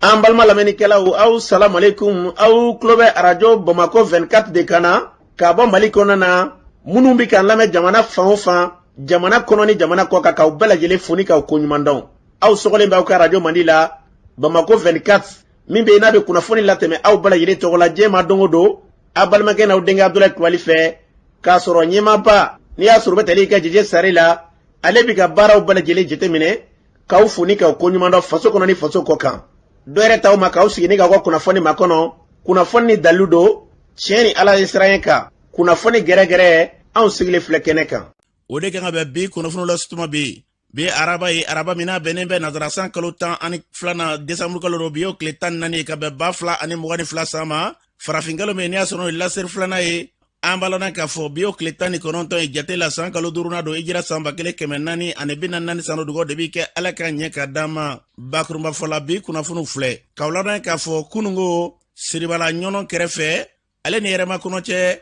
An balima lamɛnnikɛlaw, aw salamalekun. Aw tulo bɛ Arajo Bamakɔ 24 de kan na k'a bɔ Mali kɔnɔ na. Minnu bɛ k'an lamɛn jamana fan o fan, jamana kɔnɔ ni jamana kɔ kan, k'aw bɛɛ lajɛlen fo ni k'aw koɲuman dɔn. Aw sɔgɔlen bɛ aw ka arajo mandi la, Bamakɔ 24, min bɛ yen n'a bɛ kunnafoni latɛmɛ aw bɛɛ lajɛlen tɔgɔ la diɲɛ ma don o don, aw balimakɛ n'aw denkɛ Abudulayi Kulubali fɛ, k'a sɔrɔ ɲɛmaaba n'i y'a sɔrɔ u bɛ tali kɛ Jeje Sare la, ale bɛ ka baaraw bɛɛ lajɛlen jateminɛ, k'aw fo ni k'aw koɲuman dɔn faso kɔnɔ ni faso kɔ kan. Dɔ yɛrɛ t'aw ma k'aw sigi ni k'aw ka kunnafoni makɔnɔ, kunnafoni ni dalilu don, tiɲɛ ni Ala ye siran kan, kunnafoni gɛrɛgɛrɛ, anw sigilen filɛ kɛnɛ kan. O de kan ka bɛn bi kunnafoni la tuma bi. Bi araba ye araba min n'a bɛnnen bɛ nazarasan kalo 12nan, desanburu kalo don. Bi y'o tile 14 ye ka bɛn 2022 san ma, farafin kalo min n'i y'a sɔrɔ n'o ye laseri filanan ye. An b'a lɔn k'a fɔ bi y'o tile 19 ye jate la, san kalo duurunan don, hijira san 1444 san. Dugaw de bi kɛ Ala ka ɲɛ ka d'an ma. Bakurunba fɔla, bi kunnafoniw filɛ k'aw ladɔn k'a fɔ kunungo Siribala Ɲɔnɔ kɛrɛfɛ, ale ni Yɛrɛmakɔnɔ cɛ,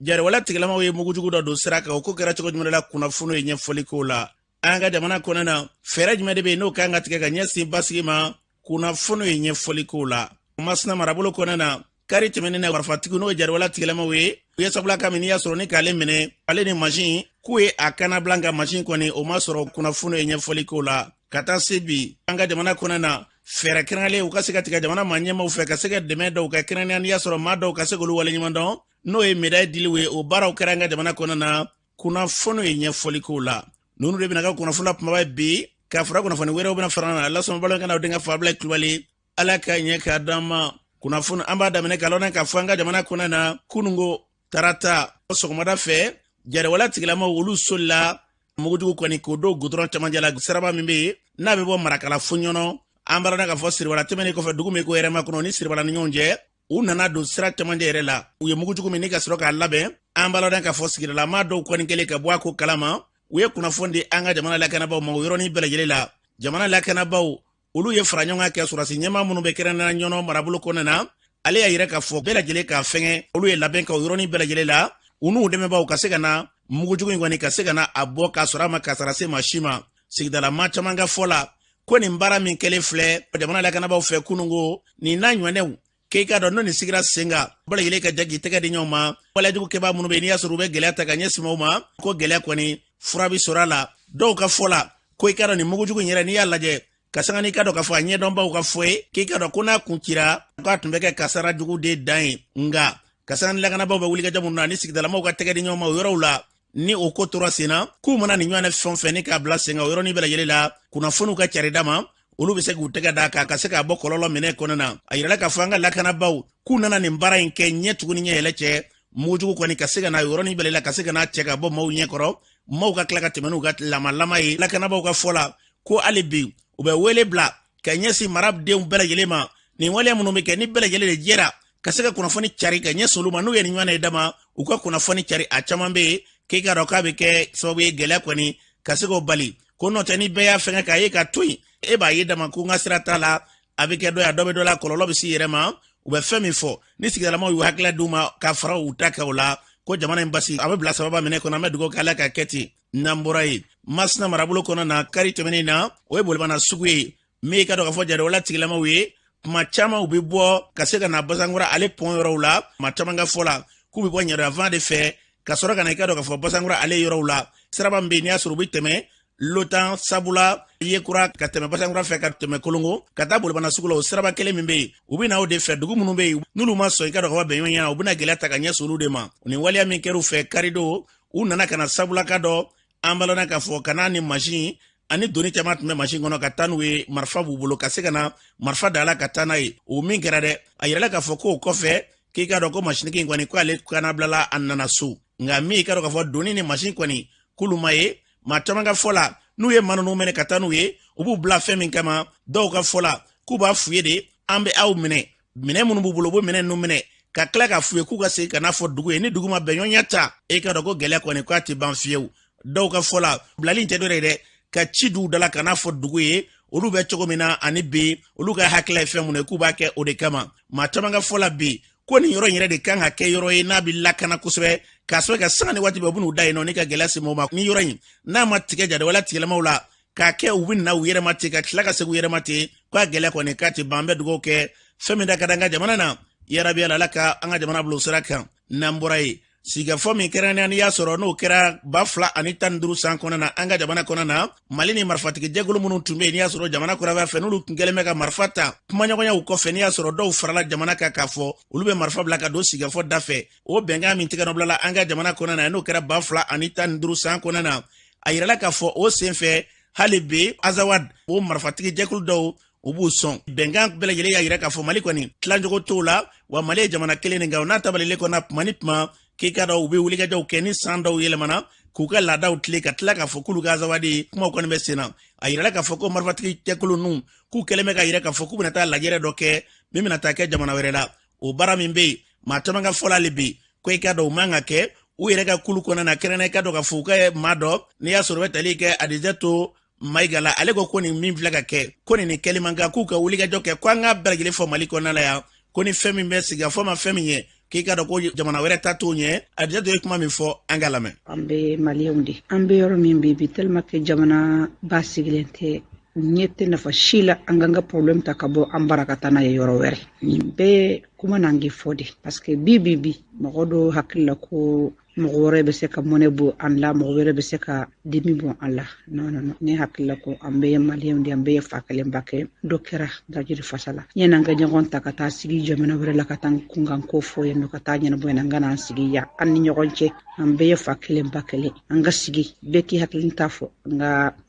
jariwala tigilamaw ye mugujugu dɔ don sira kan. O ko kɛra cogo jumɛn la? Kunnafoniw ye ɲɛfɔli k'o la. An ka jamana kɔnɔ na, fɛɛrɛ jumɛn de bɛ yen n'o kan ka tigɛ ka ɲɛsin basigi ma? Kunnafoniw ye ɲɛfɔli k'o la. Masina marabolo kɔnɔ na, kari tɛmɛnen na, marifatigiw, n'o ye jariwala tigilamaw ye, u ye sabula min n'i y'a sɔrɔ ni k'ale minɛ, ale ni mansin, k'u ye a kannabila, nka mansin kɔni o ma sɔrɔ. Kunnafoniw ye ɲɛfɔli k'o la. Ka taa se bi, an ka jamana kɔnɔ na, fɛɛrɛ kɛrɛnkɛrɛnlen u ka se ka tigɛ jamana maa ɲɛmaw fɛ ka se ka dɛmɛ dɔw kɛ kɛrɛnkɛrɛnnenya, n'i y'a sɔrɔ maa dɔw ka se k'olu waleɲuman dɔn, n'o ye médaille diliw ye, o baaraw kɛra an ka jamana kɔnɔ na. Kunnafoniw ye ɲɛfɔli k'o la. Ninnu de bɛna ka kunnafoni la kumaba ye bi, k'a fara kunnafoni wɛrɛw bɛna fara na lasɔn balimakɛ n'aw denkɛ fa Abulayi Kulubali. Ala ka ɲɛ k'a d'an ma. Kunnafoni an b'a daminɛ k'a lɔn k'a fɔ an ka jamana kɔnɔ na, kunungo tarata sɔgɔmada fɛ, jariwala tigilamaw olu solila mugujugu kɔni k'o don gudɔrɔn camancɛ la, siraba min bɛ yen n'a bɛ bɔ Marakala fo Ɲɔnɔ. An b'a lɔn k'a fɔ Siribala tɛmɛnen kɔfɛ, dugu min ko Yɛrɛmakɔnɔ ni Siribala ni ɲɔgɔn cɛ, u nana don sira camancɛ yɛrɛ la, u ye mugujugu min ni ka sɔrɔ k'a labɛn. An b'a lɔn k'a fɔ sigidala maa dɔw kɔni kɛlen ka bɔ a ko kalama, u ye kunnafoni di an ka jamana lakanabaaw ma o yɔrɔnin bɛɛ lajɛlen la. Jamana lakanabaaw olu ye fara ɲɔgɔn kan kɛ sɔrɔdasi ɲɛmaa minnu bɛ kɛrɛnkɛrɛnnenya Ɲɔnɔ marabolo kɔnɔna na, ale y'a yira k'a fɔ bɛɛ lajɛlen k'a fɛngɛ, olu ye labɛn kɛ o yɔrɔnin bɛɛ lajɛlen la, u n'u dɛmɛbaaw ka se ka na mugujugu in kɔni ka se ka na a bɔ k'a sɔrɔ a ma kasara se maa si ma. Sigidala maa caman ka fɔ la ko nin baara min kɛlen filɛ jamana lakanabaaw fɛ kunungo, nin n'a ɲɔgɔnnaw, k'e k'a dɔn n'o nin sigira sen kan, bɛɛ lajɛlen ka jɛ k'i tɛgɛ di ɲɔgɔn ma, waleyajugu kɛbaa minnu bɛ yen n'i y'a sɔrɔ u bɛ gɛlɛya ta ka ɲɛsin maaw ma, ko gɛlɛya kɔni fura bɛ sɔrɔ a la. Dɔw ka fɔ la ko i k'a dɔn nin mugujugu in yɛrɛ, n'i y'a lajɛ ka sanga n'i k'a dɔn k'a fɔ a ɲɛdɔnbaw ka fɔ ye k'i k'a dɔn ko n'a kun cira, k'a tun bɛ kɛ kasara jugu de dan ye. Nka ka sanga ni lakanabaaw bɛ wulikajɔ minnu na ni sigidalamaw ka tɛgɛ di ɲɔgɔn ma o yɔrɔw la, ni o ko tora sen na, k'u mana nin ɲɔgɔnna fɛn o fɛn ni k'a bila sen kan o yɔrɔnin bɛɛ lajɛlen la, kunnafoniw ka cari da ma, olu bɛ se k'u tɛgɛ da kan ka se k'a bɔ kɔlɔlɔ minɛ kɔnɔ na. A yirala k'a fɔ an ka lakanabaaw k'u nana nin baara in kɛ ɲɛ tugu ni ɲɛ yɛlɛ cɛ, mugujugu kɔni ka se ka na yɔrɔnin bɛɛ la, ka se ka n'a cɛ ka bɔ maaw ɲɛ kɔrɔ, maaw ka tila ka tɛmɛ n'u ka lamalama ye. Lakanabaaw ka fɔ la ko hali bi u bɛ wele bila ka ɲɛsin maradenw bɛɛ lajɛlen ma, nin waleya minnu bɛ kɛ ni bɛɛ lajɛlen de jɛra ka se ka kunnafoni cari ka ɲɛsin olu ma, n'u ye nin ɲɔgɔn ye dama, u ka kunnafoni cari. A caman bɛ yen k'i k'a dɔn k'a bɛ kɛ sababu ye gɛlɛya kɔni ka se k'o bali, ko n'o tɛ ni bɛɛ y'a fɛngɛ k'a ye ka to yen, e b'a ye dama ko n ka sira t'a la, a bɛ kɛ dɔ ye, a dɔ bɛ dɔ la, kɔlɔlɔ bɛ s'i yɛrɛ ma. U bɛ fɛn min fɔ ni sigidalamaw y'u hakilila d'u ma ka fara u ta kan o la, ko jamana in basi a bɛ bila sababa minɛ kɔnɔ. An bɛ dugawu kɛ Ala ka kɛ ten. N'an bɔra yen, Masina marabolo kɔnɔ na, kari tɛmɛnen na, o ye bolibana sugu ye min ka dɔn k'a fɔ jariwala tigilamaw ye, kuma caman u bɛ bɔ ka se ka na Basankura ale pɔn yɔrɔw la. Maa caman ka fɔ la k'u bɛ bɔ ɲɛrɛyafan de fɛ ka sɔrɔ ka na i ka dɔn k'a fɔ Basankura ale yɔrɔw la, siraba min bɛ yen n'i y'a sɔrɔ u bɛ tɛmɛ Lotan, Sabula, Yekura, ka tɛmɛ Basankura fɛ ka tɛmɛ Kolongo ka taa bolibana sugu la, o siraba kelen min bɛ yen, u bɛ na o de fɛ. Dugu minnu bɛ yen n'olu ma sɔn i ka dɔn k'a fɔ bɛn ɲɔgɔn, u bɛna gɛlɛya ta ka ɲɛsin olu de ma. Nin waleya min kɛra u fɛ karidon, u nana ka na Sabulaka dɔ, an b'a lɔn k'a fɔ ka n'a ni mansin ani doni caman tun bɛ mansin kɔnɔ ka taa n'u ye, marifa b'u bolo, ka se ka na marifa da la ka taa n'a ye. O min kɛra dɛ, a yirala k'a fɔ k'o kɔfɛ k'i k'a dɔn ko masinitigi in kɔni ko ale kanabilala, a nana so. Nka min i k'a dɔn k'a fɔ doni ni mansin kɔni k'olu ma ye. Maa caman ka fɔ la, n'u ye maa ninnu minɛ ka taa n'u ye, u b'u bila fɛn min kama, dɔw ka fɔ la k'u b'a f'u ye de an bɛ aw minɛ, minɛ minnu b'u bolo, u bɛ minɛ ninnu minɛ ka tila k'a f'u ye k'u ka segin ka n'a fɔ dugu ye, ni dugu ma bɛn ɲɔgɔnya ta, e k'a dɔn ko gɛlɛya kɔni k'a tɛ ban fiyewu. Dɔw ka fɔ la, bilali in tɛ dɔ ye dɛ, ka ci d'u da la ka n'a fɔ dugu ye olu bɛ cogo min na, ani bi olu ka hakilila ye fɛn mun ye, k'u b'a kɛ o de kama. Maa caman ka fɔ la bi ko nin yɔrɔ in yɛrɛ de kan ka kɛ yɔrɔ ye n'a bɛ lakana kosɛbɛ, k'a sababu kɛ sanga ni waati bɛɛ u bɛn'u da yen nɔ ni ka gɛlɛya se mɔgɔw ma. Ni yɔrɔ in n'a ma tigɛ jadewala tigilamaw la k'a kɛ u bɛ na u yɛrɛ ma ten ka tila ka segin u yɛrɛ ma ten, Ko a gɛlɛya kɔni k'a tɛ ban. An bɛ dugawu kɛ fɛn min da ka di an ka jamana na, yarabi Ala ka an ka jamana bila o sira kan. N'an bɔra yen, sigikafɔ min kɛrɛnkɛrɛnnenya n'i y'a sɔrɔ n'o kɛra 2015 san kɔnɔna na an ka jamana kɔnɔna na, Mali ni marifatigi jɛkulu minnu tun bɛ yen n'i y'a sɔrɔ jamana kɔrɔbaya fɛ, n'olu tun kɛlen bɛ ka marifa ta, kumaɲɔgɔnyaw kɔfɛ n'i y'a sɔrɔ dɔw farala jamana kan k'a fɔ olu bɛ marifa bila ka don sigikafɔ da fɛ, o bɛnkan min tigɛ nɔbilala an ka jamana kɔnɔna na, n'o kɛra 2015 san kɔnɔna na, a yirala k'a fɔ o senfɛ hali bi Azawad o marifatigi jɛkulu dɔw u b'u sɔn. Bɛnkan bɛɛ lajɛlen y'a yira k'a fɔ Mali kɔni tilancogo t'o la, wa Mali ye jamana kelen nin kan. O n'a tabalilen kɔnɔ, tuma ni tuma k'i ka dɔn u bɛ wulikajɔw kɛ ni san dɔw yɛlɛmana k'u ka laadaw tile ka tila k'a fɔ k'olu ka Azawadi kumaw kɔni bɛ sen na. A yirala k'a fɔ ko marifatigi jɛkulu ninnu k'u kɛlen bɛ ka yira k'a fɔ k'u bɛna taa lajɛrɛ dɔ kɛ min bɛna taa kɛ jamana wɛrɛ la. O baara min bɛ yen, maa caman ka fɔ la hali bi ko i ka dɔn u man ka kɛ u yɛrɛ ka kulu kɔnɔna na. Kɛrɛnkɛrɛn i ka dɔn k'a fɔ u ka maa dɔ n'i y'a sɔrɔ u bɛ tali kɛ Adizeto Mayiga la, ale ko ko nin min filɛ ka kɛ, ko nin ni kɛli man kan, k'u ka wulikajɔ kɛ, ko an ka bɛɛ lajɛlen fɔ Mali kɔnɔna la yan ko ni fɛn min bɛ sigikafɔ ma fɛn min ye, k'i ka dɔn ko jamana wɛrɛ ta t'o ɲɛ. Adizeto ye kuma min fɔ, an ka lamɛn. An bɛ Maliyɛnw de, an bɛ yɔrɔ min bi bi, tellement que jamana ba sigilen tɛ, ɲɛ tɛ nafa si la an k'an ka problème ta ka bɔ an bara ka taa n'a ye yɔrɔ wɛrɛ. Nin bɛɛ kuma n'an k'i fɔ de, parce que bi bi bi mɔgɔ dɔw hakili la ko mɔgɔ wɛrɛ bɛ se ka mɔnɛ bɔ an la, mɔgɔ wɛrɛ bɛ se ka dimi bɔ an la. Non, non, non, ne hakili la ko an bɛɛ ye Maliyɛnw de, an bɛɛ ye fa kelen ba kelen. Dɔ kɛra dajiri fasa la, yanni an ka ɲɔgɔn ta ka taa sigi jamana wɛrɛ la ka taa kunkan ko fɔ yen nɔ, ka taa ɲɛnabɔ yen, an ka n'an sigi yan an ni ɲɔgɔn cɛ. An bɛɛ ye fa kelen ba kelen, an ka sigi, bɛɛ k'i hakili ta fɔ,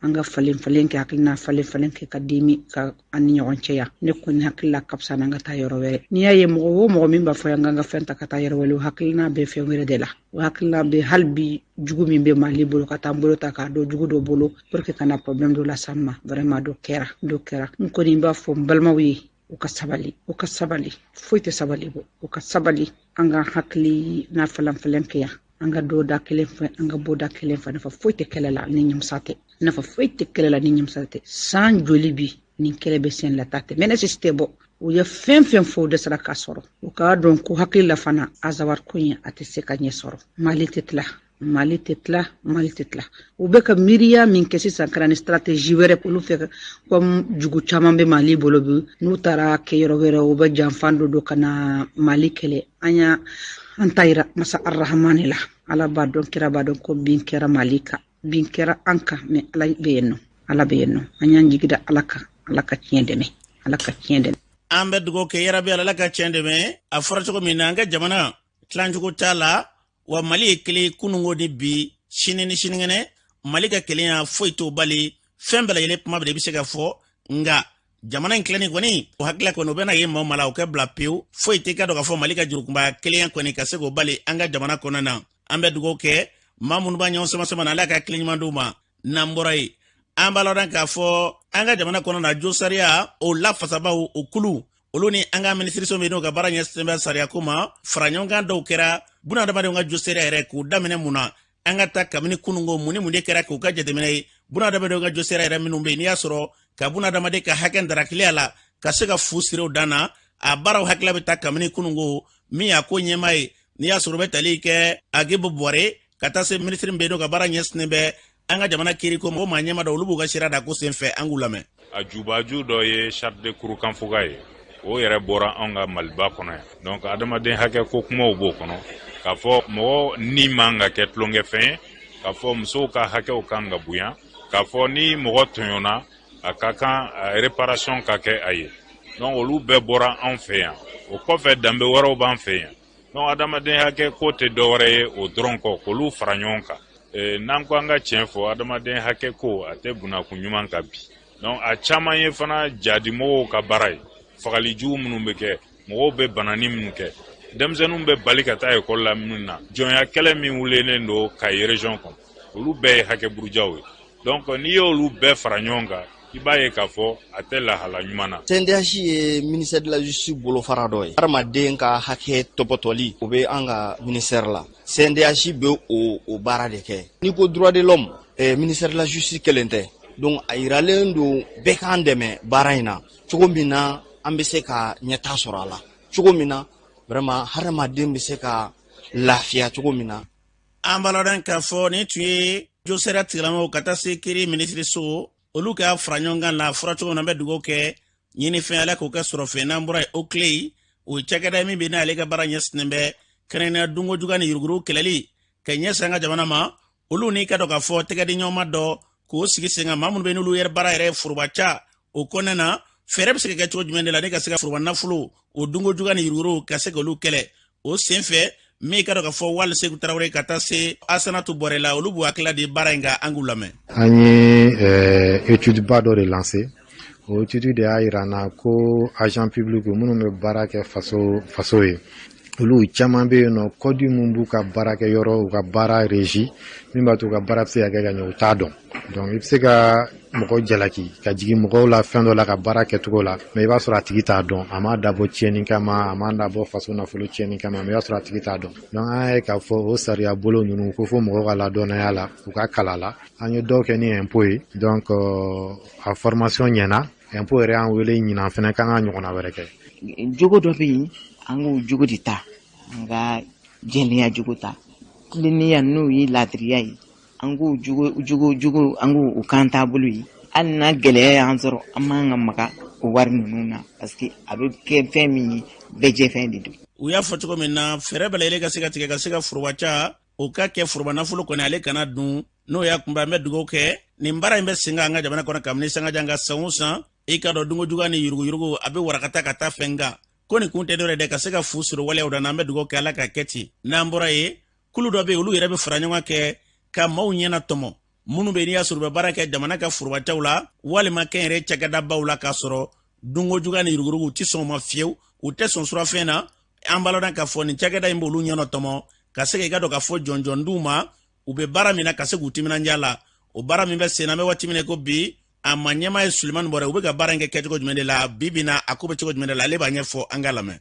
an ka falen falen kɛ, hakilina falen falen kɛ ka dimi ka an ni ɲɔgɔn cɛ yan. Ne kɔni hakili la ka fisa n'an ka taa yɔrɔ wɛrɛ. N'i y'a ye mɔgɔ o mɔgɔ min b'a fɔ yan k'an ka fɛn ta ka taa yɔrɔ wɛrɛ, o hakilina bɛ fɛn wɛrɛ de la. O hakilina bɛ hali bi jugu min bɛ Mali bolo ka taa n bolo ta k'a dɔn jugu dɔ bolo pour que ka na problème dɔ las'an ma. Vraiment, dɔ kɛra, dɔ kɛra. N kɔni b'a fɔ n balimaw ye, u ka sabali, u ka sabali, foyi tɛ sabali bɔ, u ka sabali. An ka hakili n'a falan falan kɛ yan, an ka dɔ da kelen fɛ, an ka bɔ da kelen fɛ. Nafa foyi tɛ kɛlɛ la ni ɲamasa tɛ, nafa foyi tɛ kɛlɛ la ni ɲamasa tɛ. San joli bi nin kɛlɛ bɛ sen la ta tɛ mɛnɛ tɛ bɔ. U ye fɛn fɛn fɔ, o dɛsɛra k'a sɔrɔ. U k'a dɔn ko hakili la fana, Azawad ko in a tɛ se ka ɲɛ sɔrɔ. Mali tɛ tila, Mali tɛ tila, Mali tɛ tila. U bɛ ka miiriya min kɛ sisan kɛra ni stratégie wɛrɛ olu fɛ, comme jugu caman bɛ Mali bolo bi, n'u taara kɛ yɔrɔ wɛrɛ, u bɛ janfan dɔ don ka na Mali kɛlɛ. An y'a an ta yira masa Arahamani la. Ala b'a dɔn, kira b'a dɔn ko bin kɛra Mali kan, bin kɛra an kan, mais Ala bɛ yen nɔ, Ala bɛ yen nɔ. An y'an jigi da Ala kan. Ala ka tiɲɛ dɛmɛ, Ala ka tiɲɛ dɛmɛ. An bɛ dugawu kɛ, yarabi Ala ka tiɲɛ dɛmɛ. A fɔra cogo min na, an ka jamana tilancogo t'a la, wa Mali ye kelen kununko ni bi, sini ni sinikɛnɛ. Mali ka kelenya foyi t'o bali. Fɛn bɛɛ lajɛlen kuma bɛɛ de bɛ se ka fɔ, nka jamana in tilanni kɔni, o hakilila kɔni o bɛna ye maa ma la, o kɛ bila pewu. Foyi tɛ ka dɔn k'a fɔ Mali ka jurukunba kelenya kɔni ka se k'o bali an ka jamana kɔnɔna na. An bɛ dugawu kɛ maa minnu b'a ɲɔgɔn sama sama na, Ala ka hakili ɲuman d'u ma. N'an bɔra yen, an b'a lɔn k'a fɔ an ka jamana kɔnɔ na, jo sariya o lafasabaw o kulu, olu ni an ka minisiriso min n'o ka baara ɲɛsinnen bɛ sariyako ma, fara ɲɔgɔnkan dɔw kɛra bunadamadenw ka jo sariya yɛrɛ k'u daminɛ mun na. An ka taa kabini kununko, mun ni mun de kɛra k'u ka jateminɛ ye bunadamadenw ka jo sariya yɛrɛ minnu bɛ yen n'i y'a sɔrɔ ka bunadamaden ka hakɛ darakiliya la ka se ka fu siri o dan na. A baaraw hakilila bɛ taa kabini kununko min y'a ko ɲɛmaa ye n'i y'a sɔrɔ u bɛ tali kɛ Agibu Bɔre ka taa se minisiri min bɛ yen n'o ka baara ɲɛsinnen bɛ an ka jamana kiiriko ma, o maa ɲɛma dɔ, olu b'u ka sira da ko senfɛ. An k'u lamɛn. A jubaju dɔ ye charte de Kurukanfuga ye, o yɛrɛ bɔra anw ka Maliba kɔnɔ yan. Donc adamaden hakɛ ko kumaw b'o kɔnɔ, k'a fɔ mɔgɔ ni man ka kɛ tulonkɛfɛn ye, k'a fɔ musow ka hakɛw kan ka bonya, k'a fɔ ni mɔgɔ tɔɲɔna, a ka kan réparation ka kɛ a ye. Donc olu bɛɛ bɔra anw fɛ yan. O kɔfɛ, danbe wɛrɛw b'an fɛ yan. Donc adamaden hakɛ ko tɛ dɔwɛrɛ ye o dɔrɔn kɔ, k'olu fara ɲɔgɔn kan. N'an ko an ka tiɲɛ fɔ, adamaden hakɛ ko a tɛ bunakun ɲuman kan bi. Donc a caman ye fana jadimɔgɔw ka baara ye, fagali jugu minnu bɛ kɛ, mɔgɔw bɛ banani minnu kɛ, denmisɛnninw bɛ bali ka taa ekɔli la minnu na, jɔnya kɛlɛ min wulilen don Kayi région kɔnɔ, olu bɛɛ ye hakɛ burujaw ye. Donc n'i y'olu bɛɛ fara ɲɔgɔn kan, i b'a ye k'a fɔ a tɛ lahala ɲuman na. CNDH ye ministère de la justice bolofara dɔ ye. Hadamaden ka hakɛ tɔpɔtɔli, o bɛ an ka ministère la. CNDH bɛ o baara de kɛ. N'i ko droit de l'homme, ministère de la justice kelen tɛ. Donc a yiralen don bɛɛ k'an dɛmɛ baara in na, cogo min na an bɛ se ka ɲɛta sɔrɔ a la, cogo min na vraiment hadamaden bɛ se ka lafiya cogo min na. An b'a lɔn k'a fɔ nin tun ye josariya tigilamɔgɔw ka taa se kiiri minisiriso, olu ka fara ɲɔgɔn kan la fɔra cogo min na. An bɛ dugawu kɛ. Ɲinifɛn Ala k'o kɛ sɔrɔfɛn. N'an bɔra yen, OCLEI, o ye cakɛda min bɛ n'ale ka baara ɲɛsinnen bɛ kɛrɛnkɛrɛnnenya dunko juguya ni yuruguyurugu kɛlɛli ka ɲɛsin an ka jamana ma, olu n'i ka dɔn k'a fɔ tɛgɛdiɲɔgɔnma dɔ k'o sigi sen kan, maa minnu bɛ n'olu yɛrɛ baara yɛrɛ forobaca o kɔnɔna na, fɛɛrɛ bɛ se ka kɛ cogo jumɛn de la ni ka se ka foroba nafolo o dunko juguya ni yuruguyurugu ka se k'olu kɛlɛ. O sen fɛ, min ka dɔn k'a fɔ Wali Seku Tarawele ka taa se Asanatu Bɔrɛ la, olu b'u hakilila di baara in kan, an k'u lamɛn. An ye étude ba dɔ de lancé. O étude de y'a yira an na ko agent public minnu bɛ baara kɛ faso ye, olu caman bɛ yen nɔ, code min b'u ka baarakɛ yɔrɔ, u ka baara régi, min b'a to u ka baara bɛ se ka kɛ ka ɲɛ, u t'a dɔn. Donc i bɛ se ka mɔgɔ jalaki ka jigin mɔgɔw la fɛn dɔ la ka baara kɛcogo la, mais i b'a sɔrɔ a tigi t'a dɔn. A m'a dabɔ tiɲɛni kama, a m'a dabɔ faso nafolo tiɲɛni kama, mais i b'a sɔrɔ a tigi t'a dɔn. Donc an y'a ye k'a fɔ o sariya bolo ninnu ko fo mɔgɔw ka ladɔnnaya la, u ka kala la. An ye dɔw kɛ ni impôt ye. Donc a formation ɲɛna, impôt yɛrɛ y'an wele ɲinan fɛnɛ k'an ka ɲɔgɔnna wɛrɛ kɛ. Jogo dɔ bɛ yen, an k'o jogo de ta, an ka jɛlenya jogo ta, tilennenya n'o ye laadiriya ye, an k'o jogo an k'o k'an taabolo ye. Hali n'a gɛlɛya y'an sɔrɔ, an man ka maga o wari ninnu na, parce que a bɛ kɛ fɛn min ye, bɛɛ jɛfɛn de don. U y'a fɔ cogo min na, fɛɛrɛ bɛɛ lajɛlen ka se ka tigɛ ka se ka forobaca o ka kɛ foroba nafolo kɔni ale kana dun. N'o y'a kunbɛn, an bɛ dugawu kɛ nin baara in bɛ sen kan an ka jamana kɔnɔ kabini sangajan ka san o san. I ka dɔn dunko juguya ni yuruguyurugu a bɛ warakata ka taa fɛn kan, ko nin kun tɛ dɔwɛrɛ dɛ, ka se ka fu sɔrɔ waleyaw da. N'an bɛ dugawu kɛ Ala ka kɛ ten. N'an bɔra yen, kulu dɔ bɛ yen, olu yɛrɛ bɛ fara ɲɔgɔn kɛ ka maaw ɲɛna tɔmɔ, minnu bɛ n'i y'a sɔrɔ u bɛ baara kɛ jamana ka forobacaw la walima kɛnyɛrɛye cakɛdabaw la, k'a sɔrɔ dunko juguya ni yuruguyurugu u tɛ sɔn o ma fiyewu, u tɛ sɔn surafɛn na. An b'a lɔn k'a fɔ nin cakɛda in b'olu ɲɛna tɔmɔ ka se ka i ka dɔn k'a fɔ jɔnjɔn d'u ma, u bɛ baara min na, ka se k'u timinandiya la. O baara min bɛ sen na, an bɛ waati min na ko bi, a ma ɲɛmaa ye Sulemani Bɔrɛ. U bɛ ka baara in kɛ kɛcogo jumɛn de la bi bi na, a ko bɛ cogo jumɛn de la, ale b'a ɲɛfɔ, an k'a lamɛn.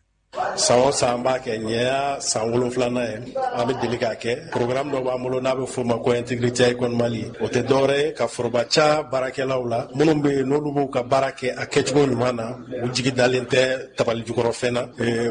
San o san an b'a kɛ. Nin y'a san 7nan ye an bɛ deli k'a kɛ. Programme dɔ b'an bolo n'a bɛ f'o ma ko Intégrité Icon Mali. O tɛ dɔwɛrɛ ye ka forobaca baarakɛlaw la minnu bɛ yen n'olu b'u ka baara kɛ a kɛcogo ɲuman na, u jigi dalen tɛ tabali jukɔrɔfɛn na,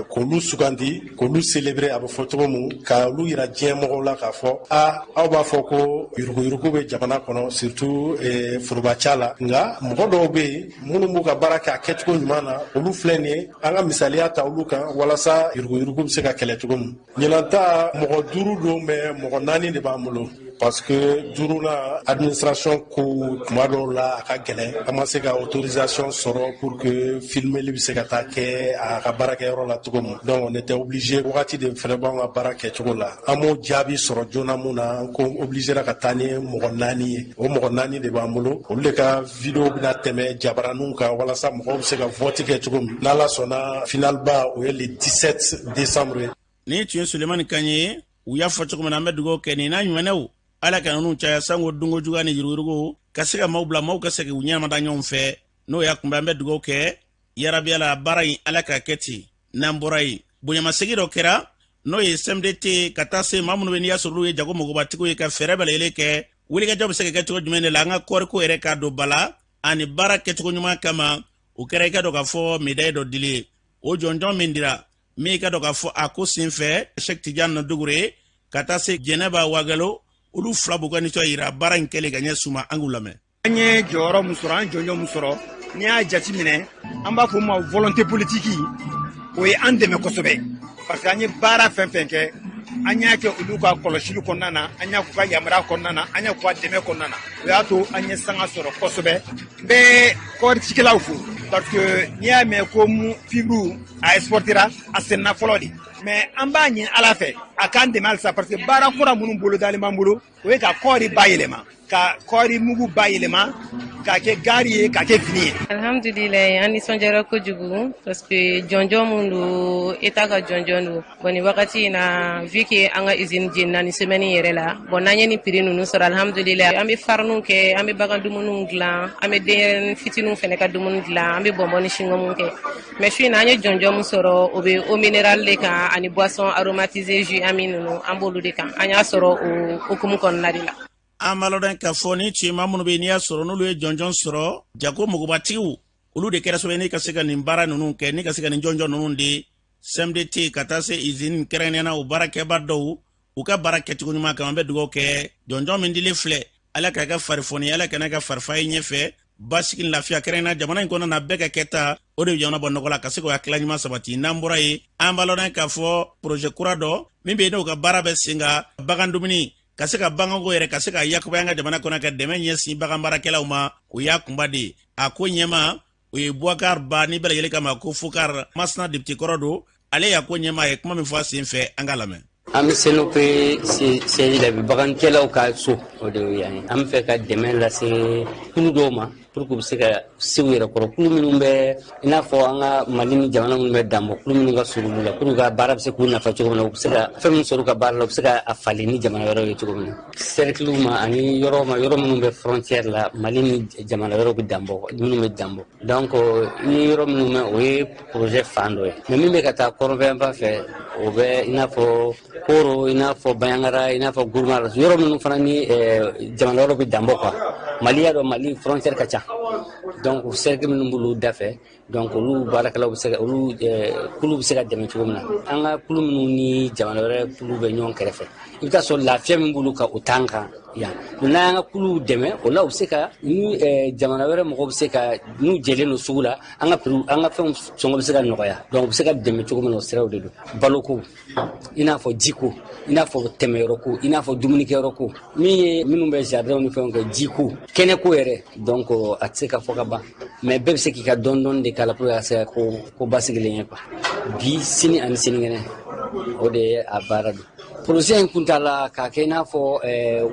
k'olu sugandi, k'olu célébrer, a bɛ fɔ cogo min, k'olu yira diɲɛ mɔgɔw la k'a fɔ a aw b'a fɔ ko yuruguyurugu bɛ jamana kɔnɔ, surtout forobaca la, nka mɔgɔ dɔw bɛ yen minnu b'u ka baara kɛ a kɛcogo ɲuman na, olu filɛ nin ye, an ka misaliya ta olu kan walasa yuruguyurugu bɛ se ka kɛlɛ cogo min. Ɲinan ta, mɔgɔ 5 don, mais mɔgɔ 4 de b'an bolo, parce que duurunan, administration ko tuma dɔw la a ka gɛlɛn, an ma se ka autorisation sɔrɔ pour que filmeli bɛ se ka taa kɛ a ka baarakɛyɔrɔ la cogo min. Donc on était obligé, wagati de fɛnɛ b'an ka baara kɛcogo la, an m'o jaabi sɔrɔ joona mun na, an ko obligé ka taa ni mɔgɔ 4 ye. O mɔgɔ 4 de b'an bolo, olu de ka vidéo bɛna tɛmɛ jabaraninw kan walasa mɔgɔw bɛ se ka vote kɛ cogo min. N'Ala sɔnna, final ba, o ye le 17 décembre ye. Nin tun ye Sulemani kan ye. U y'a fɔ cogo min na, an bɛ dugawu kɛ nin n'a ɲumanɛw, Ala ka ninnu caya, sango dunko juguya ni yuruguyurugu ka se ka maaw bila, maaw ka se k'u ɲɛnamada ɲɔgɔn fɛ. N'o y'a kunbɛn, an bɛ dugawu kɛ yarabi Ala, baara in Ala k'a kɛ ten. N'an bɔra yen, bonyamasegin dɔ kɛra, n'o ye CMDT ka taa se maa minnu bɛ n'i y'a sɔrɔ olu ye jago mɔgɔbatigiw ye, ka fɛɛrɛ bɛɛ lajɛlen kɛ wulikajɔ bɛ se ka kɛ cogo jumɛn de la an ka kɔɔriko yɛrɛ k'a don ba la ani baara kɛcogo ɲuman kama. O kɛra i ka dɔn k'a fɔ médaille dɔ dili ye, o jɔnjɔn min dira, min i ka dɔn k'a fɔ a ko senfɛ, Sɛki Tijani Dugure ka taa se Jɛnɛba Wagalo, olu fila b'u ka nisɔn yira baara in kɛlen ka ɲɛ suma. An k'u lamɛn. An ye jɔyɔrɔ min sɔrɔ, an jɔnjɔn min sɔrɔ, n'i y'a jateminɛ, an b'a fɔ o ma volonté politique, o ye an dɛmɛ kosɛbɛ, parce que an ye baara fɛn fɛn kɛ, an y'a kɛ olu ka kɔlɔsili kɔnɔna na, an y'a k'u ka yamaruya kɔnɔna na, an y'a k'u ka dɛmɛ kɔnɔna na, o y'a to an ye sanga sɔrɔ kosɛbɛ. N bɛ kɔɔri cikɛlaw fo, parce que n'i y'a mɛn ko mu fibre a exportera, a senna fɔlɔ de, mais an b'a ɲini Ala fɛ a k'an dɛmɛ halisa, parce que baara kura minnu bolodalen b'an bolo, o ye ka kɔɔri bayɛlɛma, ka kɔɔri mugu bayɛlɛma k'a kɛ gari ye, k'a kɛ fini ye. Alhamdulilayi, an nisɔndiyara kojugu, parce que jɔnjɔn mun don, État ka jɔnjɔn don. Bon, nin wagati in na, vu que an ka usine jenina ni semaine yɛrɛ la, bon, n'an ye nin prix ninnu sɔrɔ, alhamdulilayi, an bɛ fariniw kɛ, an bɛ bagan dumuniw dilan, an bɛ denyɛrɛnin fitininw fɛnɛ ka dumuni dilan, an bɛ bonbon ni chewing-gum kɛ. Mais su in na, an ye jɔnjɔn min sɔrɔ, o bɛ eau minérale de kan ani boisson aromatisée, jus ami ninnu, an b'olu de kan. An y'a sɔrɔ o hukumu kɔnɔna de la. An b'a lɔn k'a fɔ ni tun ye maa minnu bɛ yen n'i y'a sɔrɔ n'olu ye jɔnjɔn sɔrɔ, jago mɔgɔbatigiw, olu de kɛra sababu ye ni ka se ka nin baara ninnu kɛ, ni ka se ka nin jɔnjɔn ninnu di CMDT ka taa se usine kɛrɛnkɛrɛnnenya na, o baarakɛba dɔw, u ka baara kɛcogo ɲuman kan. An bɛ dugawu kɛ jɔnjɔn min dilen filɛ, Ala k'a kɛ farifoni, Ala kana kɛ farifa ye ɲɛfɛ, basigi ni lafiya kɛrɛnkɛrɛnnenya jamana in kɔnɔ na, bɛɛ ka kɛta. O de bɛ jamana bɔ nɔgɔ la ka se k'o hakilila ɲuman sabati. N'an bɔra yen, an b'a lɔn k'a fɔ projet kura dɔ min bɛ yen, n'o ka baara bɛ sen kan, bagan dumuni ka se ka baganko yɛrɛ ka se ka yakubaya an ka jamana kɔnɔ, ka dɛmɛ ɲɛsin bagan baarakɛlaw ma, o y'a kunba de ye. A ko ɲɛma, o ye Boubacar Ba, ni bɛɛ lajɛlen kama ko Fokar Masina, député kɔrɔ don. Ale y'a ko ɲɛma ye kuma min fɔ a sen fɛ, an ka lamɛn. An bɛ CNOP siège la bi, bagankɛlaw ka so, o de ye yan ye. An bɛ fɛ ka dɛmɛ lase kulu dɔw ma pour que u bɛ se ka se u yɛrɛ kɔrɔ, kulu minnu bɛ i n'a fɔ an ka Mali ni jamana minnu bɛ danbɔ, kulu minnu ka surun olu la, pour que u ka baara bɛ se k'u nafa cogo min na, u bɛ se ka fɛn min sɔrɔ u ka baara la, u bɛ se ka a falen ni jamana wɛrɛw ye cogo min na, cercle ma ani yɔrɔ ma, yɔrɔ minnu bɛ frontière la, Mali ni jamana wɛrɛw bɛ danbɔ, minnu bɛ danbɔ. Donc ni yɔrɔ minnu bɛ, o ye projet fan dɔ ye. Mais min bɛ ka taa kɔrɔnfɛnba fɛ, o bɛ i n'a fɔ Koro, i n'a fɔ Bandiagara, i n'a fɔ Gourma, yɔrɔ minnu fana ni jamana wɛrɛw bɛ danbɔ quoi. Mali y'a dɔn, Mali frontière ka ca. Donc cercle minnu b'olu da fɛ, donc olu baarakɛlaw bɛ se ka, olu kulu bɛ se ka dɛmɛ cogo min na, an ka kulu minnu ni jamana wɛrɛ kulu bɛ ɲɔgɔn kɛrɛfɛ, i bɛ taa sɔrɔ lafiya min b'olu kan, o t'an kan yan. N'an y'an ka kuluw dɛmɛ o la, u bɛ se ka ni jamana wɛrɛ mɔgɔw bɛ se ka n'u jɛlen don sugu la, an ka prix, an ka fɛnw sɔngɔ bɛ se ka nɔgɔya. Donc u bɛ se ka dɛmɛ cogo min na, o siraw de don: baloko, i n'a fɔ jiko, i n'a fɔ tɛmɛyɔrɔ ko, i n'a fɔ dumunikɛyɔrɔ ko, min ye minnu bɛ jardin ni fɛnw kɛ, jiko, kɛnɛko yɛrɛ. Donc a tɛ se ka fɔ ka ban, mais bɛɛ bɛ se k'i ka dɔɔni dɔɔni de k'a la pour que a ka se ka ko basigilen ye quoi. Bi, sini ani sinikɛnɛ, o de ye a baara don. Projet in kuntala k'a kɛ i n'a fɔ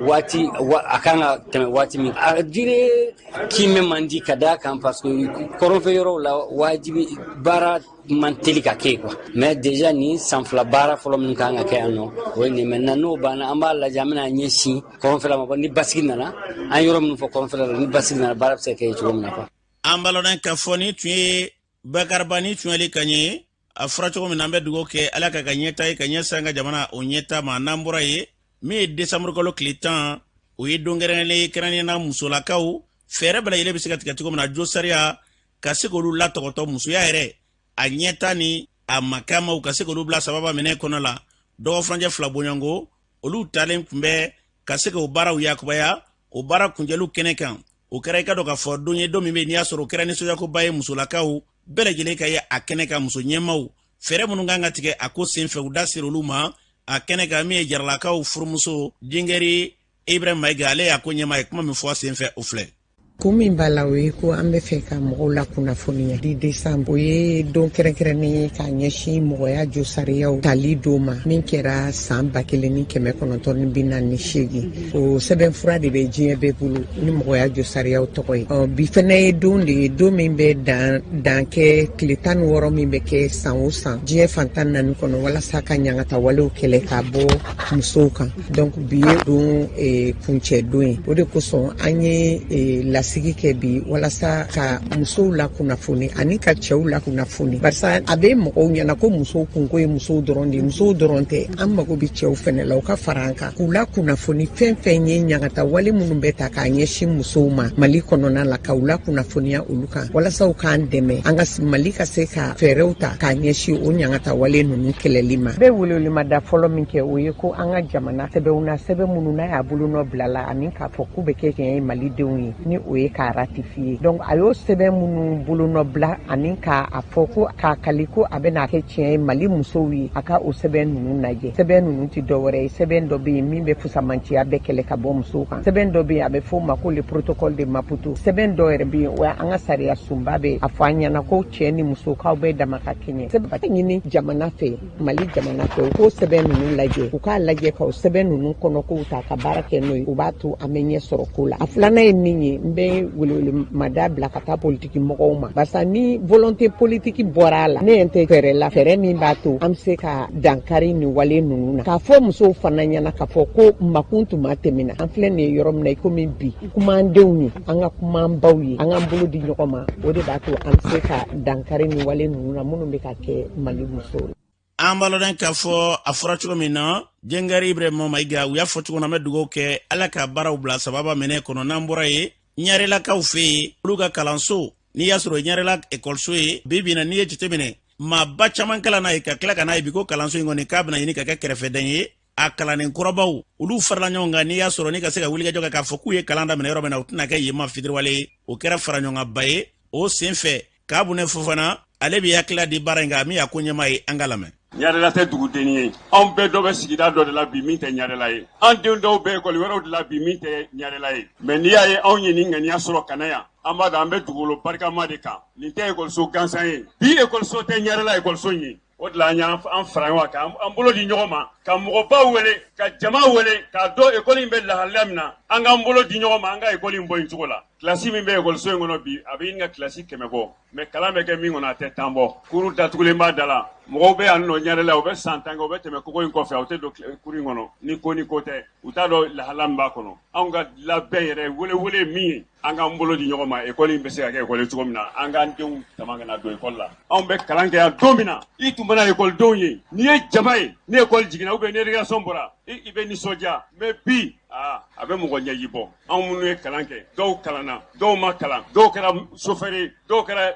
waati a kan ka tɛmɛ waati min, a durée kiimɛ man di, ka d'a kan parce que kɔrɔnfɛ yɔrɔw la, wajibi baara man teli ka kɛ quoi. Mais déjà nin san 2 baara fɔlɔ min kan ka kɛ yan nɔ, o ye nin. Maintenant n'o banna, an b'a lajɛ, an bɛna ɲɛsin kɔrɔnfɛla ma. Ni basigi nana, an yɔrɔ minnu fɔ kɔrɔnfɛla la, ni basigi nana, baara bɛ se ka kɛ cogo min na quoi. An b'a lɔn k'a fɔ ni tun ye Bakariba ni tun y'ale ka ɲɛ a fɔra cogo min na, an bɛ dugawu kɛ Ala ka ɲɛta ye ka ɲɛsin an ka jamana o ɲɛta ma. N'an bɔra yen, min ye desanburukalo tile 10, o ye don kɛrɛnkɛrɛnnen ye, kɛrɛnkɛrɛnnenya musolakaw fɛɛrɛ bɛɛ lajɛlen bɛ se ka tigɛ cogo min na, jo sariya ka se k'olu latɔgɔtɔ, musoya yɛrɛ a ɲɛta ni a makamaw ka se k'olu bila sababa minɛ kɔnɔ la. Dɔgɔ furancɛ 2 bɔɲɔgɔnko, olu talen tun bɛ ka se k'o baaraw yakubaya. O baara kunjɛliw kɛnɛ kan, o kɛra i ka dɔn k'a fɔ don ye, don min bɛ n'i y'a sɔrɔ o kɛra nisɔndiyakoba ye, musolakaw bɛɛ lajɛlen ka ye a kɛnɛ kan. Muso ɲɛmaw, fɛɛrɛ minnu kan ka tigɛ a ko sen fɛ, u da sera olu ma a kɛnɛ kan. Min ye Jaralakaw furumuso Jingɛri Ibrahim Mayiga, ale y'a ko ɲɛma ye kuma min fɔ a sen fɛ, o filɛ. Kun min b'a la, o ye ko an bɛ fɛ ka mɔgɔw lakunnafoniya. 10 décembre, o ye don kɛrɛnkɛrɛnnen ye k'a ɲɛsin mɔgɔya josariyaw tali don ma, min kɛra san 1948. O sɛbɛnfura de bɛ diɲɛ bɛɛ bolo ni mɔgɔya josariyaw tɔgɔ ye. Ɔ bi fɛnɛ ye don de ye, don min bɛ dan kɛ tile 16 min bɛ kɛ san o san diɲɛ fan 14 kɔnɔ, walasa ka ɲangata walew kɛlɛ k'a bɔ musow kan. Donc bi ye don kuncɛ don ye. O de kosɔn an ye lasigi kɛ bi, walasa ka musow lakunnafoni ani ka cɛw lakunnafoni, barisa a bɛ mɔgɔw ɲɛna ko musow kunko ye musow dɔrɔn de ye. Musow dɔrɔn tɛ, an mago bɛ cɛw fɛnɛ la, u ka fara an kan k'u lakunnafoni fɛn fɛn ye ɲangata wale minnu bɛ ta k'a ɲɛsin musow ma Mali kɔnɔna la, k'u lakunnafoniya olu kan, walasa u k'an dɛmɛ an ka Mali ka se ka fɛɛrɛw ta k'a ɲɛsin o ɲangata wale ninnu kɛlɛli ma. Bɛ welewelemada fɔlɔ min kɛ, o ye ko an ka jamana sɛbɛnw na, sɛbɛn minnu n'a y'a bolonɔ bila la ani k'a fɔ k'u bɛ kɛ tiɲɛ ye malidenw ye, ni o ye k'a ratifier. Donc a y'o sɛbɛn minnu bolonɔ bila ani k'a fɔ ko k'a kali ko a bɛna kɛ tiɲɛ ye Mali musow ye, a ka o sɛbɛn ninnu lajɛ. Sɛbɛn ninnu tɛ dɔwɛrɛ ye: sɛbɛn dɔ bɛ yen min bɛ fusamanciya bɛɛ kɛlɛ ka bɔ musow kan, sɛbɛn dɔ bɛ yen a bɛ f'o ma ko le protocole de Maputo, sɛbɛn dɔ yɛrɛ bɛ yen, o an ka sariya sunba bɛ a fɔ an ɲɛna ko cɛ ni muso k'aw bɛɛ dama ka kɛɲɛ. Sɛbɛn ɲini jamana fɛ, Mali jamana fɛ, u k'o sɛbɛn ninnu lajɛ, u k'a lajɛ ka o sɛbɛn ninnu kɔnɔkow ta ka baara kɛ n'o ye. O b'a to an bɛ ɲɛ sɔrɔ ko la. A filanan ye min ye, n bɛ welewelemada bila ka taa politiki mɔgɔw ma, barisa ni volonté politique bɔra a la, ne ɲɛ tɛ fɛɛrɛ la, fɛɛrɛ min b'a to an bɛ se ka dankari nin wale ninnu na. K'a fɔ musow fana ɲɛna k'a fɔ ko makun tuma tɛmɛna. An filɛ nin ye yɔrɔ min na i komi bi, kuma an denw ye, an ka kuma an baw ye, an k'an bolo di ɲɔgɔn ma. O de b'a to an bɛ se ka dankari nin wale ninnu na minnu bɛ ka kɛ Mali musow la. An b'a lɔn k'a fɔ a fɔra cogo min na, Jɛngɛri Ibrahima Mayiga, u y'a fɔ cogo min na, an bɛ dugawu kɛ Ala ka baaraw bila sababa minɛ kɔnɔ. N'an bɔra yen, Ɲarelakaw fɛ yen, olu ka kalanso, n'i y'a sɔrɔ Ɲarela ekɔliso ye, bi bi na n'i ye jateminɛ, maaba caman kalan n'a ye ka tila ka n'a ye bi ko kalanso in kɔni k'a bɛna ɲini ka kɛ kɛrɛfɛdɛn ye. A kalannen kɔrɔbaw, olu farala ɲɔgɔn kan, n'i y'a sɔrɔ ni ka se ka wulikajɔ kɛ k'a fɔ k'u ye kalan daminɛ yɔrɔ min na, u tɛna kɛ yen ma fitiriwale ye. O kɛra faraɲɔgɔnkanba ye o sen fɛ. Kabunɛ Fofana, ale bɛ hakilila di baara in kan, min y'a ko ɲɛmaa ye, an k'a lamɛn. Ɲarela tɛ dugudennin ye. Anw bɛɛ dɔ bɛ sigida dɔ de la bi min tɛ Ɲarela ye. An denw dɔw bɛ ekɔli wɛrɛw de la bi min tɛ Ɲarela ye. Mais n'i y'a ye anw ye nin ŋaniya sɔrɔ ka na yan, an b'a dɔn an bɛ dugukolo barikama de kan. Nin tɛ ekɔliso gansan ye. Bi ekɔliso tɛ Ɲarela ekɔliso in ye. O de la an y'an fara ɲɔgɔn kan, an bolo di ɲɔgɔn ma, ka mɔgɔbaw wele, ka jama wele, k'a dɔn ekɔli in bɛ lahalaya min na, an k'an bolo di ɲɔgɔn ma, an ka ekɔli in bɔ nin cogo la. Kilasi min bɛ ekɔliso in kɔnɔ bi, a bɛ ɲini ka kilasi 100 bɔ. Mais kalan bɛ kɛ min kɔnɔ, a tɛ 10 bɔ. Kuru datugulen b'a da la. Mɔgɔw bɛ yan nɔ Ɲarela, u bɛ san 10 kɛ, u bɛ tɛmɛ kogo in kɔfɛ, u tɛ don kuru in kɔnɔ. Ni ko ni ko tɛ, u t'a dɔn lahala min b'a kɔnɔ. Anw ka labɛn yɛrɛ welewele ye min ye, an k'an bolo di ɲɔgɔn ma, ekɔli in bɛ se ka kɛ ekɔli cogo min na, an k'an denw sama ka na don ekɔli la. Anw bɛ kalan kɛ yan don min na, i tun mana ekɔlidenw ye, n'i ye jama ye, ni ekɔli jiginna ou bien ni récréation bɔra, i bɛ nisɔndiya. Mais bi, aa, a bɛ mɔgɔ ɲɛji bɔ. Anw minnu ye kalan kɛ, dɔw kalanna, dɔw ma kalan, dɔw kɛra chauffeur ye, dɔw kɛra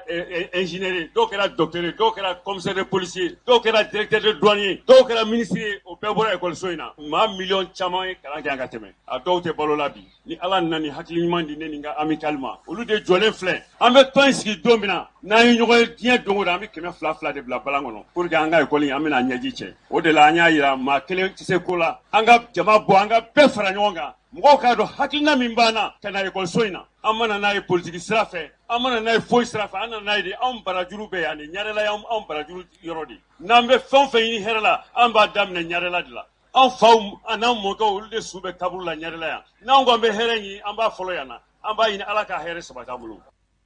ingénieur ye, dɔw kɛra docteur ye, dɔw kɛra commissaire de police ye, dɔw kɛra directeur de douane ye, dɔw kɛra ministre ye, o bɛɛ bɔra ekɔliso in na. Maa miliyɔn caman ye kalan kɛ yan ka tɛmɛ, a dɔw tɛ balo la bi. Ni Ala nana ni hakili ɲuman di ne ni n ka amicale ma, olu de jɔlen filɛ. An bɛ tɔn in sigi don min na, n'an ye ɲɔgɔn ye diɲɛ don o don, an bɛ 200 200 de bila balan kɔnɔ pour que an ka ekɔli, an bɛna ɲɛji cɛ. O de la an y'a yira maa kelen tɛ se ko la, an ka jama bɔ, an ka bɛɛ fara ɲɔgɔn kan, mɔgɔw k'a dɔn hakilina min b'an na ka na ekɔliso in na. An ma na n'a ye politiki sira fɛ, an ma na n'a ye foyi sira fɛ, an nana n'a ye de anw barajuru bɛ yan de. Ɲarela y'anw barajuru yɔrɔ de. N'an bɛ fɛn o fɛn ɲini hɛrɛ la, an b'a daminɛ Ɲarela de la. An faw an'an mɔkɛw, olu de su bɛ kaburu la Ɲarela yan. N'an ko an bɛ hɛrɛ ɲini, an b'a fɔlɔ yan na, an b'a ɲini Ala ka hɛrɛ sabati an bolo.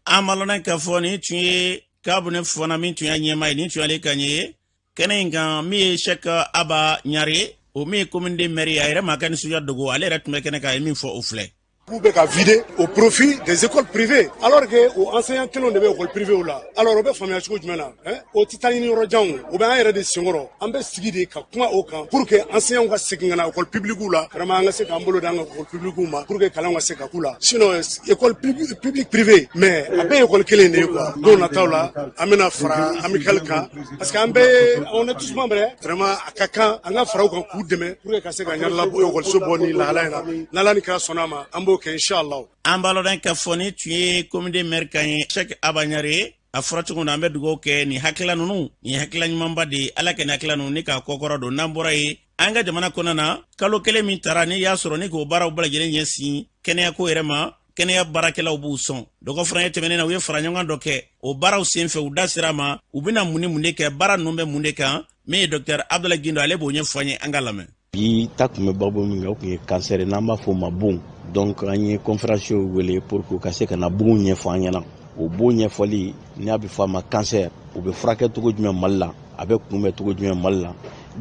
An b'a lɔn k'a fɔ nin tun ye Kabunɛ Fofana min tun y'a ɲɛmaa ye, nin tun y'ale kan ye kɛnɛ in kan. Min ye Sɛk Aba Ɲare, o min ye commune deux maire ye, a yɛrɛ ma ka nisɔndiya dogo, ale yɛrɛ tun bɛ kɛnɛ kan, a ye min fɔ o filɛ. K'u bɛ ka vider au profit des écoles privées, alors que o enseignant kelenw de bɛ école privée la. Alors o bɛ faamuya cogo jumɛn na? O tɛ taa ɲini yɔrɔ jan, o bɛ an yɛrɛ de senkɔrɔ. An bɛ sigi de ka kuma o kan pour que enseignants ka segin ka na école publique la. Vraiment, an ka se k'an bolo d'an ka école publique ma pour que kalan ka se ka k'u la. Sinon, école publique, privée, mais a bɛɛ ye école kelen de ye quoi. Don nataw la, an bɛna fara amicale kan, parce que an bɛɛ, on est tous membres. Vraiment, a ka kan an ka fara u kan k'u dɛmɛ pour que ka se ka Ɲarela école bɔ ni lahala in na. N'Ala ni kira sɔnna a ma, an b'o kɛ inshallah. An b'a lɔn k'a fɔ nin tun ye commune deux maire kan ye, Sɛk Aba Ɲare. A fɔra cogo min na, an bɛ dugawu kɛ nin hakilila ninnu, nin hakilila ɲumanba de ye. Ala kɛ nin hakilila ninnu ni k'a kɔkɔrɔ don. N'an bɔra yen, an ka jamana kɔnɔna na, kalo kelen min tara, n'i y'a sɔrɔ ni k'o baaraw bɛɛ lajɛlen ɲɛsin kɛnɛyako yɛrɛ ma, kɛnɛya baarakɛlaw b'u sɔn. Dɔgɔ furancɛ tɛmɛnen na, u ye fara ɲɔgɔn dɔ kɛ. O baaraw senfɛ, u da sera a ma, u bɛna mun ni mun de kɛ, baara ninnu bɛ mun de kan. Min ye dɔktɛr Abdulayi Gindo, ale b'o ɲɛfɔ an ye, an ka lamɛn. Bi ta tun bɛ babu min kan, o tun ye kansɛri, n'an b'a fɔ o ma bon. Donc an ye conférence wele pour que u ka se ka na bon ɲɛfɔ an ɲɛna. O bon ɲɛfɔli, n'a bɛ fɔ a ma kansɛri, o bɛ furakɛ cogo jumɛn Mali la, a bɛ kunbɛn cogo jumɛn Mali la,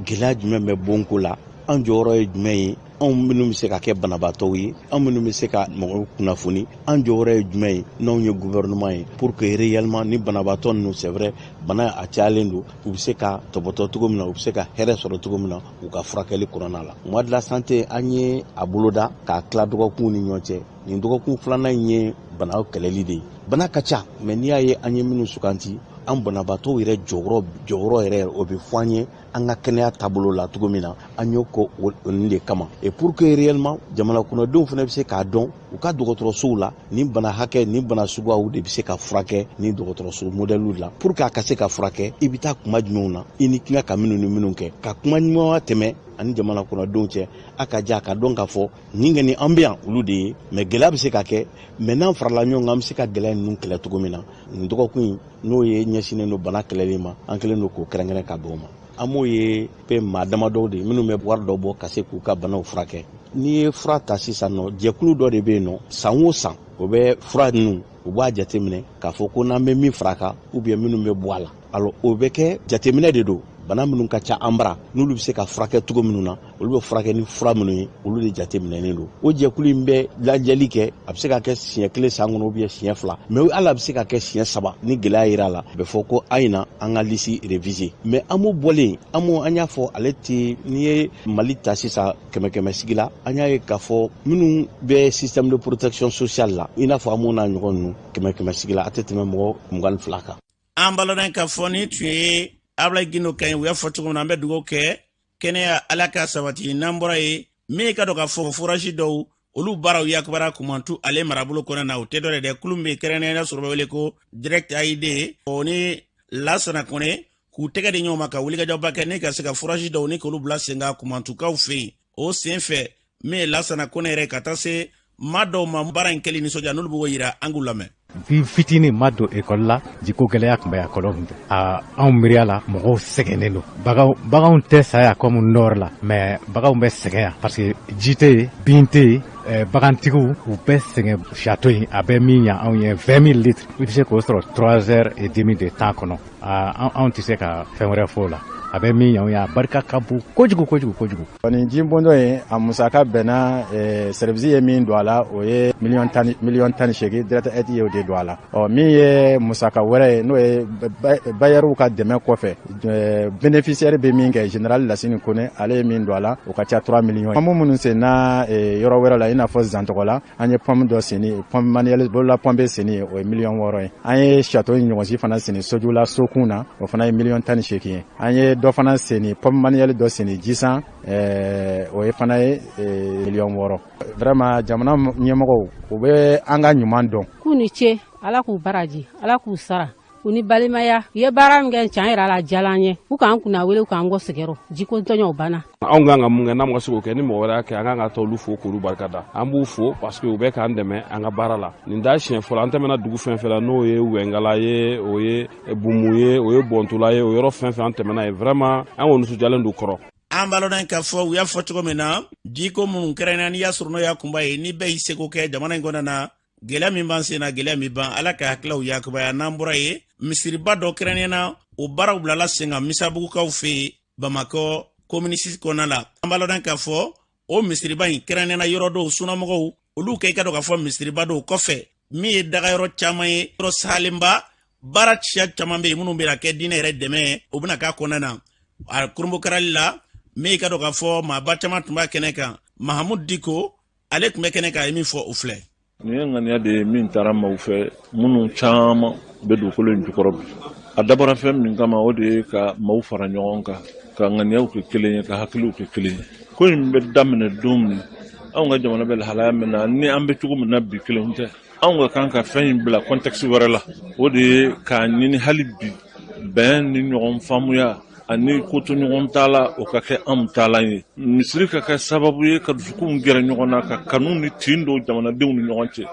gɛlɛya jumɛn bɛ bonko la, an jɔyɔrɔ ye jumɛn ye, anw minnu bɛ se ka kɛ banabaatɔw ye, an minnu bɛ se ka mɔgɔw kunnafoni, an jɔyɔrɔ ye jumɛn ye n'anw ye gouvernement ye, pour que réellement ni banabaatɔ ninnu, c'est vrai, bana a cayalen don, u bɛ se ka tɔbɔtɔ cogo min na, u bɛ se ka hɛrɛ sɔrɔ cogo min na u ka furakɛli kɔnɔna la. Mois de la santé, an ye a boloda k'a tila dɔgɔkunw ni ɲɔgɔn cɛ. Nin dɔgɔkun filanan in ye banaw kɛlɛli de ye. Bana ka ca, mais n'i y'a ye an ye minnu suganti, an banabaatɔw yɛrɛ jɔyɔrɔ yɛrɛ, o bɛ fɔ an ye an ka kɛnɛya taabolo la cogo min na, an y'o kɛ o nin de kama, et pour que réellement jamana kɔnɔdenw fana bɛ se k'a dɔn u ka dɔgɔtɔrɔsow la, nin bana hakɛ, nin bana suguyaw de bɛ se ka furakɛ ni dɔgɔtɔrɔso modɛliw la. Pour que a ka se ka furakɛ, i bɛ taa kuma jumɛnw na, i ni kan ka minnu ni minnu kɛ ka kuma ɲuman tɛmɛ ani jamana kɔnɔdenw cɛ, a ka ja ka dɔn k'a fɔ nin kɔni an bɛ yan olu de ye. Mais gɛlɛya bɛ se ka kɛ, mais n'an farala ɲɔgɔn kan, an bɛ se ka gɛlɛya ninnu kɛlɛ cogo min na. Nin dɔgɔkun in, n'o ye ɲɛsinnen don bana kɛlɛli ma, an kɛlen don k'o kɛrɛnkɛrɛn ka bɛn o ma. An b'o ye pe maa damadɔw de ye minnu bɛ wari dɔ bɔ ka se k'u ka banaw furakɛ. N'i ye fura ta sisan nɔ, jɛkulu dɔ de bɛ yen nɔ, san o san o bɛ fura ninnu, u b'a jateminɛ k'a fɔ ko n'an bɛ min fara kan ou bien minnu bɛ bɔ a la. Alors o bɛ kɛ jateminɛ de don, bana minnu ka ca an bara, n'olu bɛ se ka furakɛ cogo minnu na, olu bɛ furakɛ ni fura minnu ye, olu de jateminɛnen don. O jɛkulu in bɛ lajɛli kɛ, a bɛ se ka kɛ siɲɛ kelen san kɔnɔ ou bien siɲɛ fila, mais hali a bɛ se ka kɛ siɲɛ saba. Ni gɛlɛya yera a la, a bɛ fɔ ko an ɲina an ka liste réviser. Mais AMO bɔlen, AMO, an y'a fɔ ale tɛ. N'i ye Mali ta sisan kɛmɛ kɛmɛ sigi la, an y'a ye k'a fɔ minnu bɛ système de protection sociale la, i n'a fɔ AMO n'a ɲɔgɔn ninnu, kɛmɛ kɛmɛ sigi la, a tɛ tɛmɛ mɔgɔ 22 kan. An balɔnna k'a fɔ ni tun ye Abulayi Gindo kan ye. U y'a fɔ cogo min na, an bɛ dugawu kɛ kɛnɛya, Ala ka sabati. N'an bɔra yen, min ka dɔn k'a fɔ forage dɔw Olu baaraw yakubara Kumantu ale marabolo kɔnɔ na. O tɛ dɔ dɛ, kulu min bɛ kɛrɛnkɛrɛnnenya sɔrɔ bɛ wele ko Direct Aid, o ni Lasana Kɔnɛ k'u tɛgɛ di ɲɔgɔn ma ka wulikajɔba kɛ ne ka se ka forage dɔw ni k'olu bila sen kan Kumantukaw fɛ yen. O sen fɛ, min ye Lasana Kɔnɛ yɛrɛ, ka taa se maa dɔw ma baara in kɛli nisɔndiya, n'olu b'o yira, an k'u lamɛn. Bi fitinin ma don ekɔli la, jiko gɛlɛya tun bɛ a kɔlɔn tun tɛ a anw miiriya la. Mɔgɔw sɛgɛnnen don, baganw tɛ sa yan comme nord la, mais baganw bɛ sɛgɛn yan parce que ji tɛ yen, bin tɛ yen. Bagantigiw u bɛ sɛgɛn. Château in a bɛ min ɲa anw ye, 20 000 litres, i bɛ se k'o sɔrɔ 3 heures et demi de temps kɔnɔ. Anw tɛ se ka fɛn wɛrɛ fɔ o la. A bɛ min ɲa anw ye, a barika ka bon kojugu kojugu kojugu. Nin jibondon ye, a musaka bɛnna, service ye min don a la, o ye miliyɔn 10, miliyɔn 18. Direct Aid ye o de don a la. Ɔ min ye musaka wɛrɛ ye, n'o ye bailleurs ka dɛmɛ kɔfɛ, bénéficiaire bɛ min kɛ, général Lasini Kone, ale ye min don a la, o ka ca 3 millions. Pompe minnu senna yɔrɔ wɛrɛ la, i n'a fɔ Zantɔgɔ la, an ye pompe dɔ senni, pompe manuelle, bolola pompe senni, o ye miliyɔn 6 ye. An ye château ɲɔgɔnsi fana senni Sojula sokun na, o fana ye miliyɔn 18 ye. An ye dɔ fana senni, pompe manuelle dɔ senni Jisan, o ye fana ye miliyɔn 6. Vraiment, jamana ɲɛmɔgɔw, u bɛ an ka ɲuman dɔn. K'u ni ce, Ala k'u baraji, Ala k'u sara, u ni balimaya. U ye baara min kɛ can yɛrɛ la, diyala an ye. U k'an kunna wele k'an kɔ sigɛrɔ jiko tɔɲɔw banna. Anw kan ka mun kɛ? N'an ma se k'o kɛ, ni mɔgɔ wɛrɛ y'a kɛ, an kan ka taa olu fo k'olu barika da. An b'u fo parce que u bɛ k'an dɛmɛ an ka baara la. Nin t'a siɲɛ fɔlɔ. An tɛmɛna dugu fɛn fɛn la, n'o ye Wɛngala ye, o ye Bumu ye, o ye Bɔntula ye, o yɔrɔ fɛn fɛn an tɛmɛna ye, vraiment an kɔni nisɔndiyalen don kɔrɔ. An b'a lɔn k'a fɔ u y'a fɔ cogo min na, jiko minnu kɛrɛnkɛrɛnnenya, n'i y'a sɔrɔ n'o y'a kunba ye, ni bɛɛ y'i seko kɛ jamana in kɔnɔ na, gɛlɛya min b'an sen na, gɛlɛya min ban, Ala ka hakilaw yakubaya. N'an bɔra ye, misiriba dɔ kɛrɛnkɛrɛnnenya na, o baaraw bilala sen kan Misabugukaw fɛ yen, Bamakɔ commune 6 kɔnɔna la. An b'a lɔn k'a fɔ o misiriba in kɛrɛnkɛrɛnnenya na, yɔrɔ dɔw sunamɔgɔw olu kɛ, i ka dɔn k'a fɔ misiriba dɔw kɔfɛ min ye dagayɔrɔ caman ye, yɔrɔ salenba, baara siya caman bɛ yen minnu bɛna kɛ diinɛ yɛrɛ dɛmɛ, o bɛna k'a kɔnɔna na. A kurunbokarali la, min i ka dɔn k'a fɔ maaba caman tun b'a kɛnɛ kan, Mahamudu Diko, ale tun bɛ kɛnɛ kan, a ye min fɔ, o filɛ. Nin ye ŋaniya de ye min taara maaw fɛ minnu caman bɛ dugukolo in jukɔrɔ bi. A dabɔra fɛn min kama, o de ye ka maaw fara ɲɔgɔn kan, ka ŋaniyaw kɛ kelen ye, ka hakiliw kɛ kelen ye. Ko in bɛ daminɛ don min, anw ka jamana bɛ lahalaya min na ni an bɛ cogo min na bi, kelenw tɛ. Anw ka kan ka fɛn in bila contexte wɛrɛ la, o de ye k'a ɲini hali bi bɛn ni ɲɔgɔn faamuya ani kotoɲɔgɔn t'a la, o ka kɛ anw taalan ye. Misiri ka kɛ sababu ye ka dusukunw gɛrɛ ɲɔgɔn na, ka kanu ni tin don jamanadenw ni ɲɔgɔn cɛ.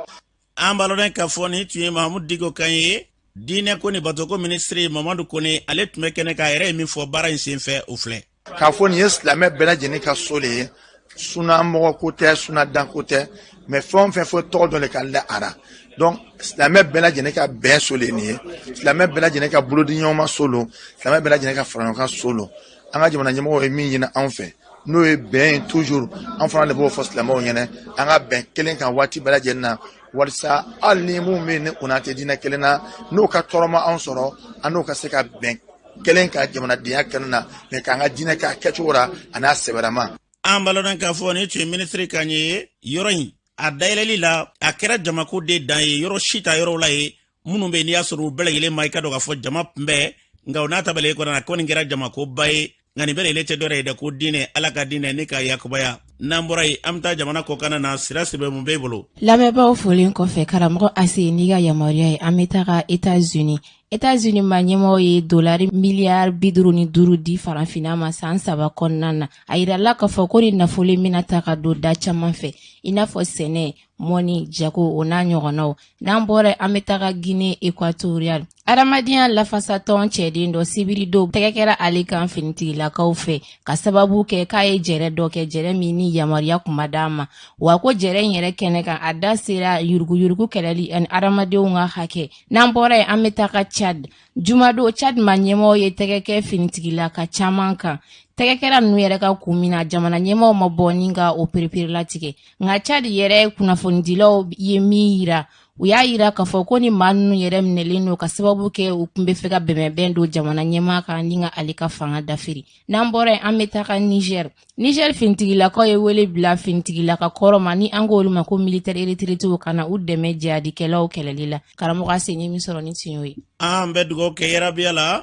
An b'a lɔn k'a fɔ nin tun ye Mahamudu Diko kan ye. Diinɛ ko ni batoko minisiri Mamadu Kone, ale tun bɛ kɛnɛ k'a yɛrɛ ye min fɔ baara in senfɛ, o filɛ. K'a fɔ nin ye silamɛ bɛɛ lajɛlen ka so de ye, suna mɔgɔ ko tɛ, suna dan ko tɛ, mais fɛn o fɛn fɔ tɔgɔ dɔ de ka la a la. Donc silamɛ bɛɛ lajɛlen ka bɛn so de nin ye, silamɛ bɛɛ lajɛlen ka bolodi ɲɔgɔnma so lo, silamɛ bɛɛ lajɛlen ka fara ɲɔgɔn kan so lo. An ka jamana ɲɛmɔgɔw ye min ɲini anw fɛ, n'o ye bɛn ye, toujours an fana de b'o fɔ silamɛw ɲɛna, an ka bɛn kelen kan waati bɛɛ lajɛlen na, walisa hali ni mun bɛ yen ni o n'an tɛ diinɛ kelen na, n'o ka tɔɔrɔ ma anw sɔrɔ, an n'o ka se ka bɛn kelen ka jamanadenya kɛnɛ na, mais k'an ka diinɛ kɛ a kɛcogo la a n'a sɛbɛrɛma. An b'a lɔn k'a fɔ nin tun ye minisiri kan ye. Yɔrɔ in a dayɛlɛli la, a kɛra jamako de dan ye, yɔrɔ si ta yɔrɔw la ye minnu bɛ, n'i y'a sɔrɔ u bɛɛ lajɛlen ma, i ka dɔn k'a fɔ jama tun bɛ. Nka o n'a ta bɛɛ kɔnɔ, a kɔni kɛra jamakoba ye. Nka nin bɛɛ lajɛlen tɛ dɔwɛrɛ ye dɛ, ko diinɛ, Ala ka diinɛ ni ka yakubaya. N'an bɔra yen, an bɛ taa jamana kɔkanna na. Sira sɛbɛn mun b'e bolo? Lamɛnbaaw folen kɔfɛ, karamɔgɔ Ase, n'i ka yamaruya ye, an bɛ taga Etats-Unis. Etats-Unis ma ɲɛmɔgɔ ye dolari miliyari 55 di farafinna ma san 3 kɔnɔna na. A yirala k'a fɔ ko ni nafolo bɛna ta ka don da caman fɛ, i n'a fɔ sɛnɛ, mɔni, jago, o n'a ɲɔgɔnnaw. N'an bɔra, an bɛ taga Guinée Équatoriale. Adamadenya lafasatɔn cɛden dɔ, sibiri don tɛgɛ kɛra ale kan finitigilakaw fɛ, ka sababu kɛ k'a ye jɛrɛ dɔ kɛ, jɛrɛ min ni yamaruya kuma d'a ma. Wa ko jɛrɛ in yɛrɛ kɛnɛ kan, a da sera yuruguyurugu kɛlɛli ani adamadenw ka hakɛ. N'an bɔra yen, an bɛ taga Tchad. Jumadon, Tchad ma ɲɛmɔgɔ ye tɛgɛ kɛ finitigilaka caman kan. Tɛgɛ kɛra ninnu yɛrɛ ka kun min na, jamana ɲɛmɔgɔw ma bɔ ni ka o pereperelatigɛ. Nka Tchad yɛrɛ kunnafonidilaw ye min yira, u y'a yira k'a fɔ ko ni maa ninnu yɛrɛ minɛlen don ka sababu kɛ u tun bɛ fɛ ka bɛnbɛnbɛn don jamana ɲɛmaa kan ni ka ale ka fanga dafiri. N'an bɔra yen, an bɛ taga Niger. Niger finitigilakaw ye wele bila finitigilaka kɔrɔ ma, ni an k'olu ma ko militaire retraité, ka na u dɛmɛ jihadikɛlaw kɛlɛli la. Karamɔgɔ Ase, ye min sɔrɔ ni tun y'o ye. An bɛ dugawu kɛ yarabiya la.